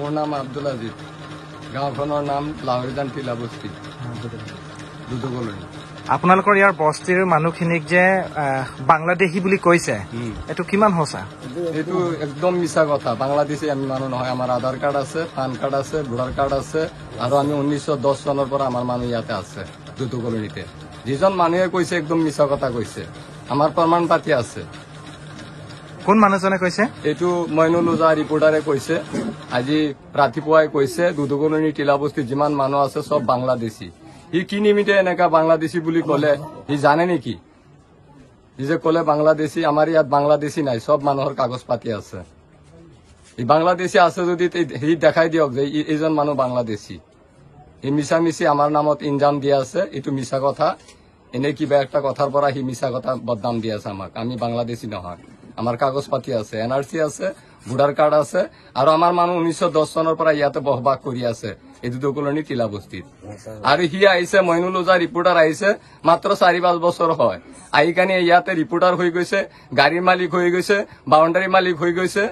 মোৰ নাম আব্দুল আজিজ, গাঁওখনৰ নাম লাহৰিজান টিলাবস্তি, দুদু কলনী। আপোনালোকৰ ইয়াৰ বস্তিৰ মানুহখিনিক যে বাংলাদেশী বুলি কৈছে, এইটো কিমান সঁচা? এইটো একদম মিছা কথা। বাংলাদেশী আমি মানুহ নহয়। আমাৰ আধাৰ কাৰ্ড আছে, পান কাৰ্ড আছে, ভোটাৰ কাৰ্ড আছে আৰু আমি 1910 চনৰ পৰা আমাৰ মানুহ ইয়াতে আছে দুদু কলনীতে। যিজন মানুহে কৈছে একদম মিছা কথা কৈছে, আমাৰ প্ৰমাণ পাতি আছে। কোন মানুহজনে কৈছে? এইটো মইনুল ওজা ৰিপৰ্টাৰে কৈছে, আজি ৰাতিপুৱাই কৈছে দুদু কলনী টিলাবস্তিত যিমান মানুহ আছে চব বাংলাদেশী। সি কি নিমিত্তে এনেকা বাংলাদেশী বুলি ক'লে সি জানে নেকি? সি যে ক'লে বাংলাদেশী, আমাৰ ইয়াত বাংলাদেশী নাই, চব মানুহৰ কাগজ পাতি আছে। সি বাংলাদেশী আছে যদি সি দেখাই দিয়ক যে এইজন মানুহ বাংলাদেশী। সি মিছামিছি আমাৰ নামত ইনজাম দিয়া আছে, এইটো মিছা কথা। এনেই কিবা একটা কথাৰ পৰা সি মিছা কথা বদনাম দি আছে আমাক। আমি বাংলাদেশী নহয়, আমাৰ কাগজ পাতি আছে, এন আৰ চি আছে, ভোটাৰ কাৰ্ড আছে আৰু আমাৰ মানুহ 1910 চনৰ পৰা ইয়াতে বসবাস কৰি আছে এই দুদু কলনী টিলাবস্তিত। আৰু সি আহিছে, মইনুল ওজা ৰিপৰ্টাৰ আহিছে মাত্ৰ 4-5 বছৰ হয়, আহি কানি ইয়াতে ৰিপৰ্টাৰ হৈ গৈছে, গাড়ীৰ মালিক হৈ গৈছে, বাউণ্ডাৰী মালিক হৈ গৈছে,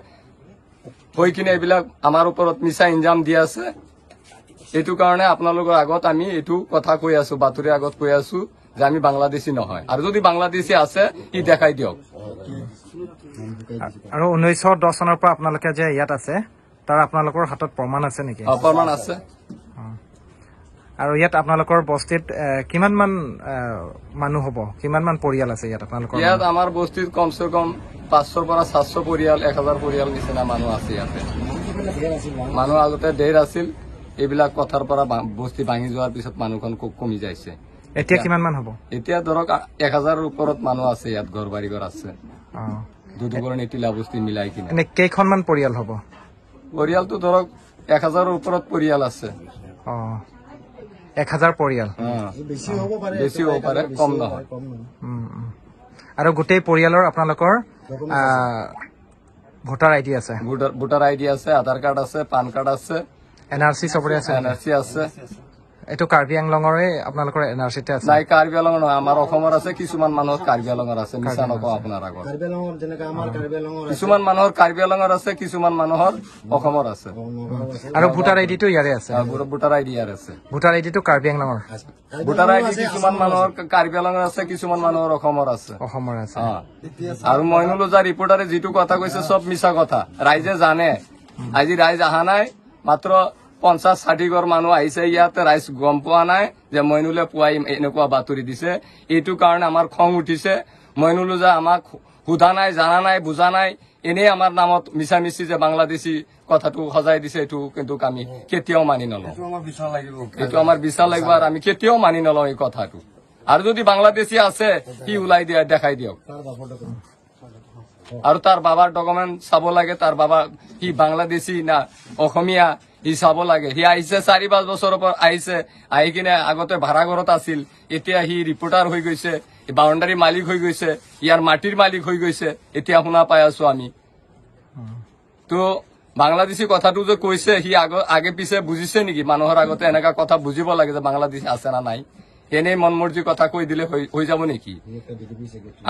হৈ কিনে এইবিলাক আমাৰ ওপৰত মিছা ইনজাম দি আছে। এইটো কাৰণে আপোনালোকৰ আগত আমি এইটো কথা কৈ আছো, বাতৰিৰ আগত কৈ আছো যে আমি বাংলাদেশী নহয়। আৰু যদি বাংলাদেশী আছে সি দেখাই দিয়ক। আৰু 1910 চনৰ পৰা আপোনালোকে যে ইয়াত আছে, তাৰ আপোনালোকৰ হাতত প্ৰমাণ আছে নেকি? প্ৰমাণ আছে। আৰু ইয়াত আপোনালোকৰ বস্তিত কিমানমান মানুহ হ'ব, কিমানমান পৰিয়াল আছে ইয়াত আপোনালোকৰ? ইয়াত আমাৰ বস্তিত কমচে কম 500 পৰা 700 পৰিয়াল, 1000 পৰিয়াল নিচিনা মানুহ আছে ইয়াতে। মানুহ আগতে ঢেৰ আছিল, এইবিলাক কথাৰ পৰা বস্তি ভাঙি যোৱাৰ পিছত মানুহখন খুব কমি যাইছে। এতিয়া কিমান মান হ'ব? এতিয়া ধৰক 1000ৰ ওপৰত মানুহ আছে ইয়াত, ঘৰ বাৰী ঘৰ আছে। দুদু কলনী টিলাবস্তি মিলাই কিনে এনে কেইখনমান পৰিয়াল হ'ব? পৰিয়ালটো ধৰক 1000ৰ ওপৰত পৰিয়াল আছে। 1000 পৰিয়াল, বেছি হ'ব পাৰে, কম নহয়। আৰু গোটেই পৰিয়ালৰ আপোনালোকৰ ভোটাৰ আইডি আছে? ভোটাৰ আইডি আছে, আধাৰ কাৰ্ড আছে, পান কাৰ্ড আছে, এন আৰ চি চবৰে আছে, এন আৰ চি আছে। এইটো কাৰ্বি আংলঙৰে আপোনালোকৰ এন আৰ চিতে আছে? নাই, কাৰ্বি আংলঙৰ নহয়, আমাৰ অসমৰ আছে। কিছুমান মানুহৰ কাৰ্বি আংলঙৰ আছে, মিছা নকওঁ আপোনাৰ আগত। কিছুমান মানুহৰ কাৰ্বি আংলঙৰ আছে, কিছুমান মানুহৰ অসমৰ আছে। আৰু ভোটাৰ আইডিটো ইয়াৰে আছে? ভোটাৰ আইডি ইয়াৰ আছে। ভোটাৰ আইডিটো কাৰ্বি আংলঙৰ? ভোটাৰ আইডি কিছুমান মানুহৰ কাৰ্বি আংলঙৰ আছে, কিছুমান মানুহৰ অসমৰ আছে। অসমৰ আছে। আৰু মইনুল ওজা ৰিপৰ্টাৰে যিটো কথা কৈছে চব মিছা কথা, ৰাইজে জানে। আজি ৰাইজ অহা নাই, মাত্ৰ 50-60 ঘৰ মানুহ আহিছে ইয়াতে, ৰাইজ গম পোৱা নাই যে মইনুলে পুৱাই এনেকুৱা বাতৰি দিছে। এইটো কাৰণে আমাৰ খং উঠিছে। মইনুল ওজা আমাক সোধা নাই, জানা নাই, বুজা নাই, এনেই আমাৰ নামত মিছামিছি যে বাংলাদেশী কথাটো সজাই দিছে, এইটো কিন্তু আমি কেতিয়াও মানি নলওঁ। এইটো আমাৰ বিচাৰ লাগিব আৰু আমি কেতিয়াও মানি নলওঁ এই কথাটো। আৰু যদি বাংলাদেশী আছে সি ওলাই দিয়া দেখাই দিয়ক। আৰু তাৰ বাবাৰ ডকুমেণ্ট চাব লাগে, তাৰ বাবা সি বাংলাদেশী না অসমীয়া সি চাব লাগে। সি আহিছে 4-5 বছৰৰ পৰা আহিছে, আহি কিনে আগতে ভাড়া ঘৰত আছিল, এতিয়া সি ৰিপৰ্টাৰ হৈ গৈছে, বাউণ্ডাৰী মালিক হৈ গৈছে, ইয়াৰ মাটিৰ মালিক হৈ গৈছে, এতিয়া শুনা পাই আছো আমি। তো বাংলাদেশী কথাটো যে কৈছে সি আগে পিছে বুজিছে নেকি? মানুহৰ আগতে এনেকা কথা বুজিব লাগে যে বাংলাদেশী আছে না নাই। এনেই মনমৰ্জি কথা কৈ দিলে হৈ যাব নেকি?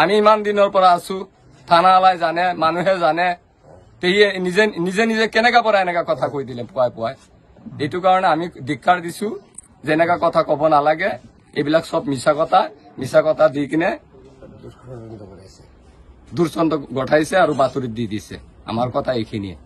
আমি ইমান দিনৰ পৰা আছো, থানালাই জানে, মানুহে জানে, নিজে নিজে নিজে কেনেকা পৰা এনেকা কথা কৈ দিলে পুৱাই পুৱাই। এইটো কাৰণে আমি ধিক্কাৰ দিছো যে এনেকা কথা কব নালাগে, এইবিলাক চব মিছা কথা। মিছা কথা দি কিনে দুৰ্চন্দ গঠাইছে আৰু বাতৰিত দি দিছে। আমাৰ কথা এইখিনিয়ে।